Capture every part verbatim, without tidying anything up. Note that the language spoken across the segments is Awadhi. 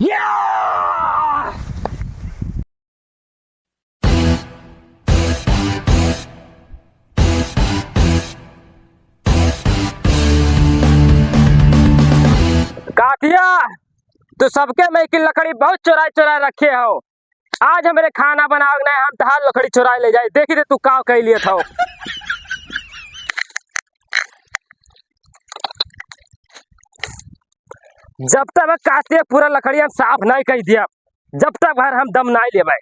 या! कातिया, तू सबके मइँ की लकड़ी बहुत चोराइ चोराइ रखे हो। आज हमरे खाना बनावे के नाहीं, हम तहार लकड़ी चोराइ ले जाई। देखी दे तू का कइ लियत हो। जब तक कातिया पूरा लकड़ी हम साफ नाहीं कइ दिया, जब तक भर हम दम नाहीं लेबै।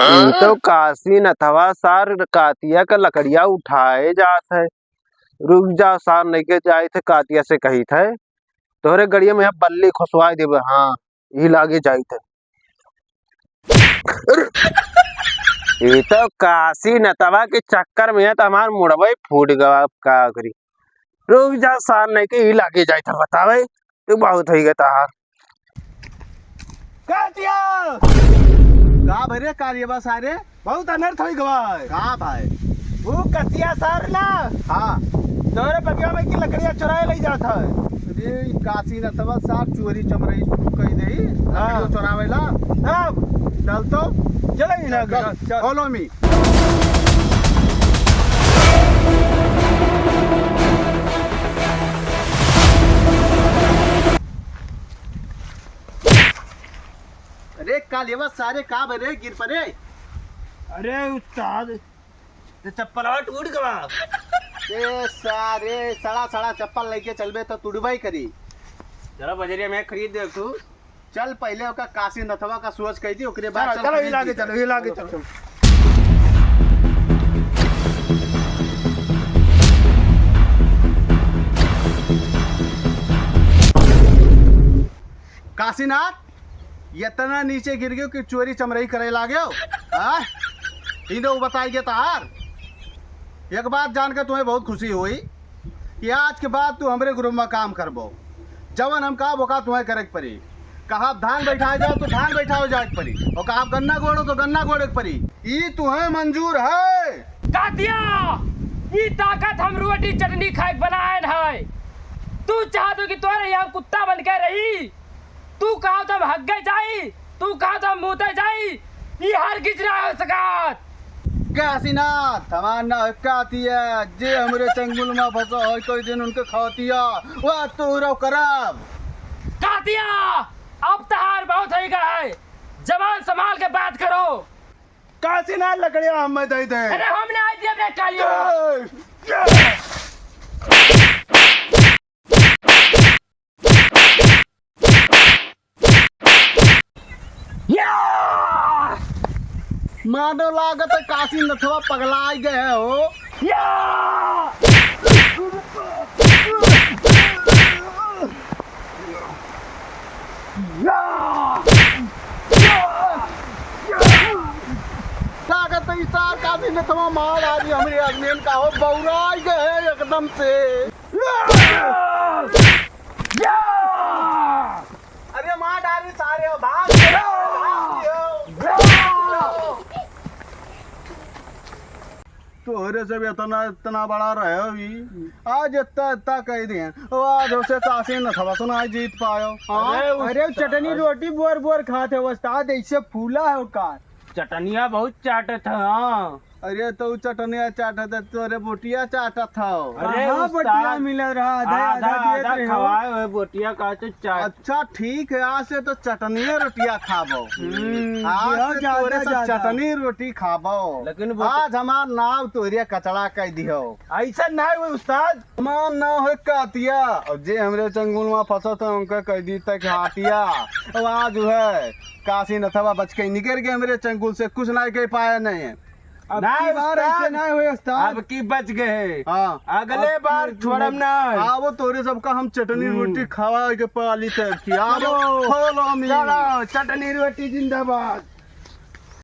ई तो काशी नथवा सार कातिया का लकड़िया उठाए जात है। रुक जा सार, नइके जाइत है, कातिया से कहित है, तोहरे गड़िया में यहाँ बल्ली खोसवाए देबे। हाँ, ई लागे जाइत है। अरे, ई तो काशी नथवा के चक्कर में है तो हमार मुड़वा ही फूट गवा, अब का करी? रुक जा सार, नइके ई लागे जाइत है, बतावे, तू बहुत होइगा तहार। कातिया! का भरे कालिया बा सारे? बहुत अनर्थ होइ गवा है। का भाई? वो कसिया सार ना। हाँ। तोरे बगिया में की लकड़िया चोराए लइ जात है। अरे, ई काशी नथवा सार चोरी चमरई शुरू कइ देई। हाँ। लकड़िया चोरावेला। अब चल तो। चल ही ना, चल, चल। Follow me। अरे कालिया बा सारे, का भरे गिर परे? अरे उस्ताद, ते चप्पलवा टूट गवा। ए सारे, सड़ा सड़ा चप्पल लइके चलबे तो टूटबइ करी। चलो बजरिया में खरीद दे तू। चल पहिले ओका काशी नथवा का सोच कइ दी, ओकरे बाद चलो, चल चलो, खरीद हिला के दी। चलो, हिला के चलो। काशीनाथ, इतना नीचे गिर गयो कि चोरी चमरई करे लाग्यो? हाँ? इन्हें वो बताई के तहार। एक बात जान के तुम्हें बहुत खुशी होई कि आज के बाद तू हमरे group में काम करबो। जवन हम कहब ओका तुम्हें करे के परी। कहब धान बैठाए जाओ तो धान बैठाए जाए के परी, और कहब गन्ना गोड़ो तो गन्ना गोड़े के परी। ई तुम्हें मंजूर है? कातिया, ई ताकत हम रोटी चटनी खाए के बनाएन है। तू चाहत हो कि तोरे यहाँ कुत्ता बन के रही? तू कहा तो हम हग्गे जाई, तू कहा तो हम मूते जाई, ई हरगिज ना हो सकत। काशीनाथ, हमार नाव कातिया, जे हमरे चंगुल में फंसा होई, कोई दिन उनके खातिया, वह तोहरो करब। कातिया, अब तहार बहुत होइ गवा है, जबान संभाल के बात करो। काशीनाथ, लकड़िया हमें दे दे। अरे हम ना दिए बे कालिया। ए, ए। या! मानो लागत है काशी नथवा पगलाइ गए हो। या! या! लागत है ई सार काशी नथवा मार आ रही हमरे आदमी का हो, बौराइ गए है एकदम से। अरे मार डाली सारे, भाग, भाग। तोहरे सब इतना, इतना बड़ा रहे भी, आज इतना, इतना कह दिए, वो आज उसे काशी नथवा सुनाई जीत पायो। हाँ? अरे उस अरे चटनी रोटी बोर बोर खात है उस्ताद, ऐसे फूला है वो कार। चटनिया बहुत चाटत है। हाँ। अरे तो उ चटनिया चाटत है, तोरे बोटिया चाटत हौ। अरे कहाँ उस्ताद, बोटिया मिल रहा है? आधा, आधा आधा, दिए आधा थे हो। खवाए हुए बोटिया का तो चाट। अच्छा ठीक है, आज से तो चटनिया रोटिया खाबो। हम्म, आज दियो से ज्यादा, तोरे से ज्यादा। चटनी रोटी खाबो। लेकिन बोट- आज हमार नाव तोरे कचड़ा कह दियो। ऐसा ना हो उस्ताद। हमार नाव है कातिया, और जे हमरे चंगुल में फंसत है उनका कह दी तक हाटिया। अब आज है काशी नथवा बच के निकल गए हमरे चंगुल से, कुछ नहीं कह पाया नहीं। अब ना की बार उस्ताद, ऐसे ना होए उस्ताद। अब की बच गए। हाँ। अगले अब बार की छोड़म ना। आवो तोरे सबका हम चटनी हम्म। रोटी खवा के पाली तब की। आवो, चलो। Follow me। चलो, चटनी रोटी जिंदाबाद।